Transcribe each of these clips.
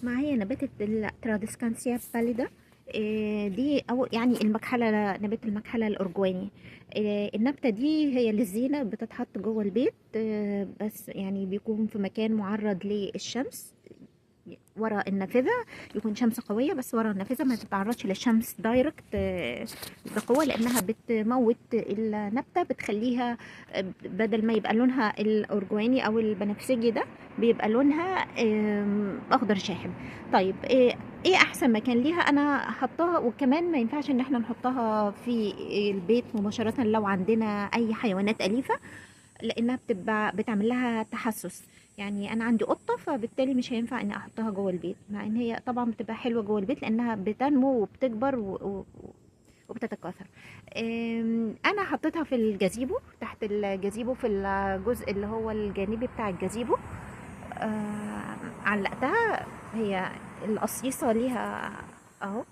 معايا نباتة ال Tradescantia pallida، دي او يعني المكحلة، نبات المكحلة الأرجواني. النبتة دي هي للزينة، بتتحط جوه البيت، بس يعني بيكون في مكان معرض للشمس ورا النافذة، يكون شمس قوية بس ورا النافذة، ما تتعرضش للشمس direct بقوة، لأنها بتموت النبتة، بتخليها بدل ما يبقى لونها الأرجواني أو البنفسجي ده بيبقى لونها أخضر شاحب. طيب ايه احسن مكان ليها؟ انا حطاها، وكمان ما ينفعش ان احنا نحطها في البيت مباشرة لو عندنا اي حيوانات أليفة، لانها بتبقى بتعمل لها تحسس. يعني انا عندي قطة، فبالتالي مش هينفع اني احطها جوه البيت، مع ان هي طبعا بتبقى حلوة جوه البيت لانها بتنمو وبتكبر وبتتكاثر. انا حطيتها في ال gazebo، تحت ال gazebo في الجزء اللي هو الجانبي بتاع ال gazebo. علقتها، هي القصيصه ليها اهو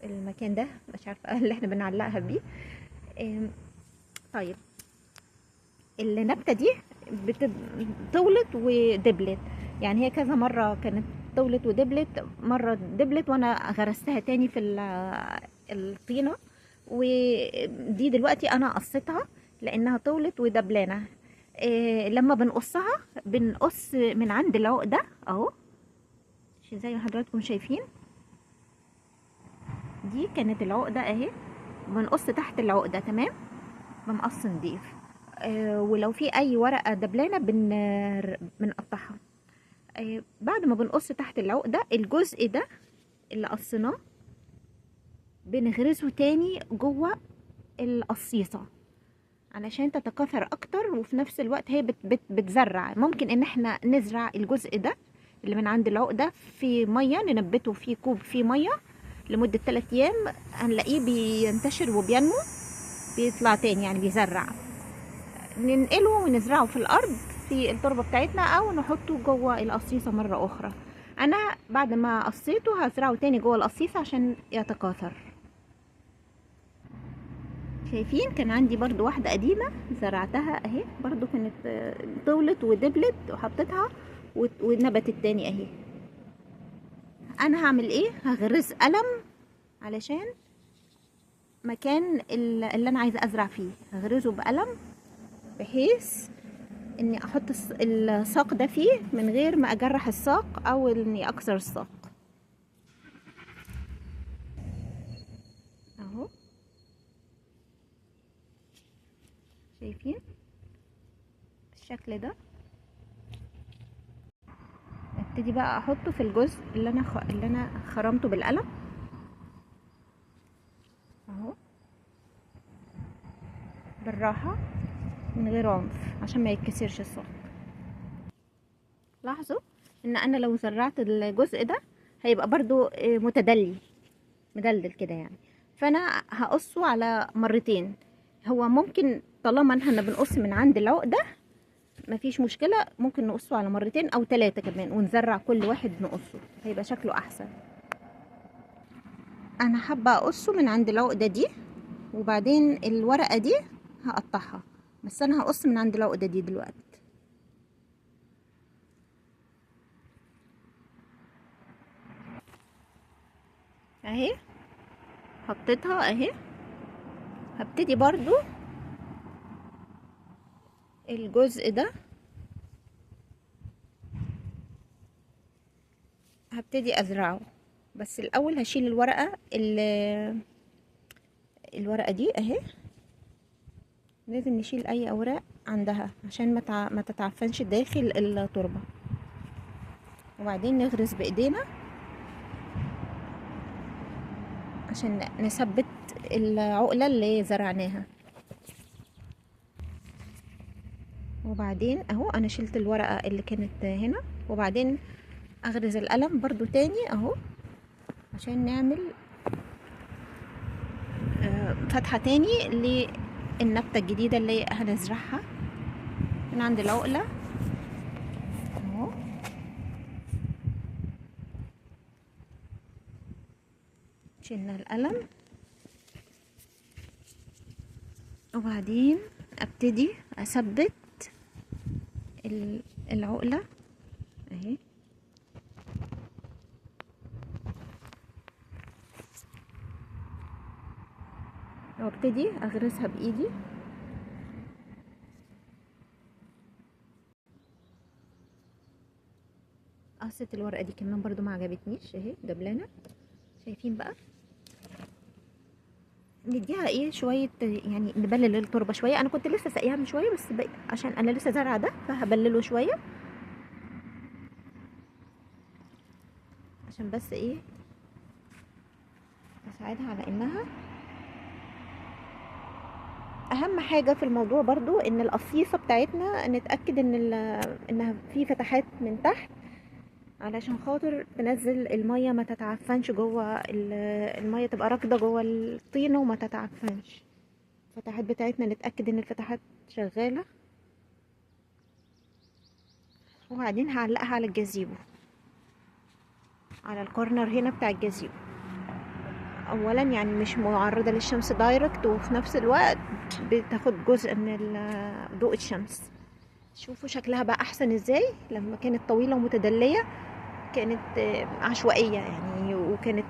المكان ده، مش عارفه اللي احنا بنعلقها بيه. طيب النبتة دي طولت ودبلت، يعني هي كذا مرة كانت طولت ودبلت، مرة دبلت وانا غرستها تاني في الطينه، ودي دلوقتي انا قصيتها لانها طولت ودبلانه. لما بنقصها بنقص من عند العقدة اهو، زي ما حضراتكم شايفين دي كانت العقدة اهي، بنقص تحت العقدة تمام، بنقص نضيف. ولو في اي ورقة دبلانه بنقطعها. بعد ما بنقص تحت العقدة الجزء ده اللي قصيناه بنغرزه تاني جوه القصيصه علشان تتكاثر اكتر، وفي نفس الوقت هي بتزرع. ممكن ان احنا نزرع الجزء ده اللي من عند العقدة في مية، ننبته في كوب في مية لمدة 3 ايام، هنلاقيه بينتشر وبينمو، بيطلع تاني يعني بيزرع. ننقله ونزرعه في الارض في التربة بتاعتنا، او نحطه جوه القصيصه مرة اخرى. انا بعد ما قصيته هزرعه تاني جوه القصيصه عشان يتكاثر. شايفين كان عندي برضو واحدة قديمة زرعتها اهي، برضو كانت طولت ودبلت وحطيتها ونبتت تاني اهي. انا هعمل ايه؟ هغرز قلم علشان مكان اللي انا عايزه ازرع فيه، هغرزه بقلم بحيث اني احط الساق ده فيه من غير ما اجرح الساق او اني اكسر الساق اهو. شايفين بالشكل ده. ابتدي بقى احطه في الجزء اللي انا خرمته بالقلم اهو، بالراحة من غير عنف عشان ما يتكسرش الساق. لاحظوا ان انا لو زرعت الجزء ده هيبقى برضو متدلي مدلدل كده يعني، فانا هقصه على مرتين. هو ممكن طالما ان احنا بنقص من عند العقدة مفيش مشكلة، ممكن نقصه على مرتين او 3 كمان، ونزرع كل واحد نقصه هيبقى شكله احسن. انا حابة اقصه من عند العقدة دي، وبعدين الورقة دي هقطعها، بس انا هقص من عند العقدة دي دلوقتي. اهي حطيتها اهي. هبتدي برضو الجزء ده هبتدي ازرعه، بس الاول هشيل الورقة الورقة دي اهي. لازم نشيل اي اوراق عندها عشان ما تتعفنش داخل التربة، وبعدين نغرز بايدينا عشان نثبت العقلة اللي زرعناها. وبعدين اهو انا شلت الورقة اللي كانت هنا، وبعدين اغرز القلم برضو تاني اهو عشان نعمل فتحه تاني للنبته الجديدة اللي هنزرعها من عند العقلة اهو. شلنا القلم، وبعدين ابتدي اثبت العقلة اهي. وابتدي اغرسها بايدي. قصة الورقة دي كمان برضو ما عجبتنيش اهي دبلانه. شايفين بقى؟ نديها ايه شوية، يعني نبلل التربة شوية. انا كنت لسه ساقيها من شوية، بس عشان انا لسه زارعه ده فهبلله شوية عشان بس ايه اساعدها على انها. اهم حاجة في الموضوع برضو ان القصيصه بتاعتنا نتاكد ان انها في فتحات من تحت علشان خاطر تنزل المية ما تتعفنش جوه المية، تبقى راكده جوه الطينه وما تتعفنش. الفتحات بتاعتنا نتاكد ان الفتحات شغالة. وبعدين هعلقها على ال gazebo، على ال corner هنا بتاع ال gazebo. اولا يعني مش معرضه للشمس direct، وفي نفس الوقت بتاخد جزء من ضوء الشمس. شوفوا شكلها بقى احسن ازاي. لما كانت طويلة ومتدليه كانت عشوائية يعني، وكانت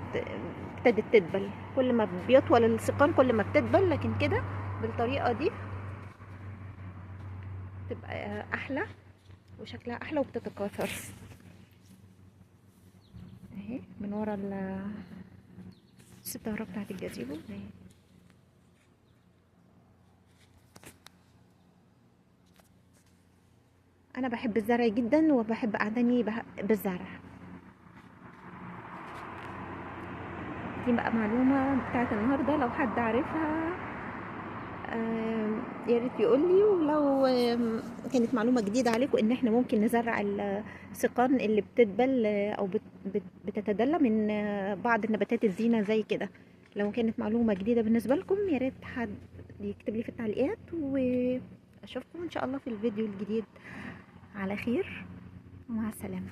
ابتدت تدبل. كل ما بيطول السيقان كل ما بتدبل، لكن كده بالطريقة دي تبقى احلى وشكلها احلى وبتتكاثر. اهي من ورا الستارة بتاعت الجازيبو اهي. انا بحب الزرع جدا وبحب اعتني بالزرع. دي بقى معلومة بتاعت النهارده، لو حد عارفها يا ريت يقول لي. ولو كانت معلومة جديدة عليكم ان احنا ممكن نزرع السيقان اللي بتدبل او بتتدلى من بعض النباتات الزينة زي كده، لو كانت معلومة جديدة بالنسبة لكم يا ريت حد يكتب لي في التعليقات، واشوفكم ان شاء الله في الفيديو الجديد على خير، ومع السلامة.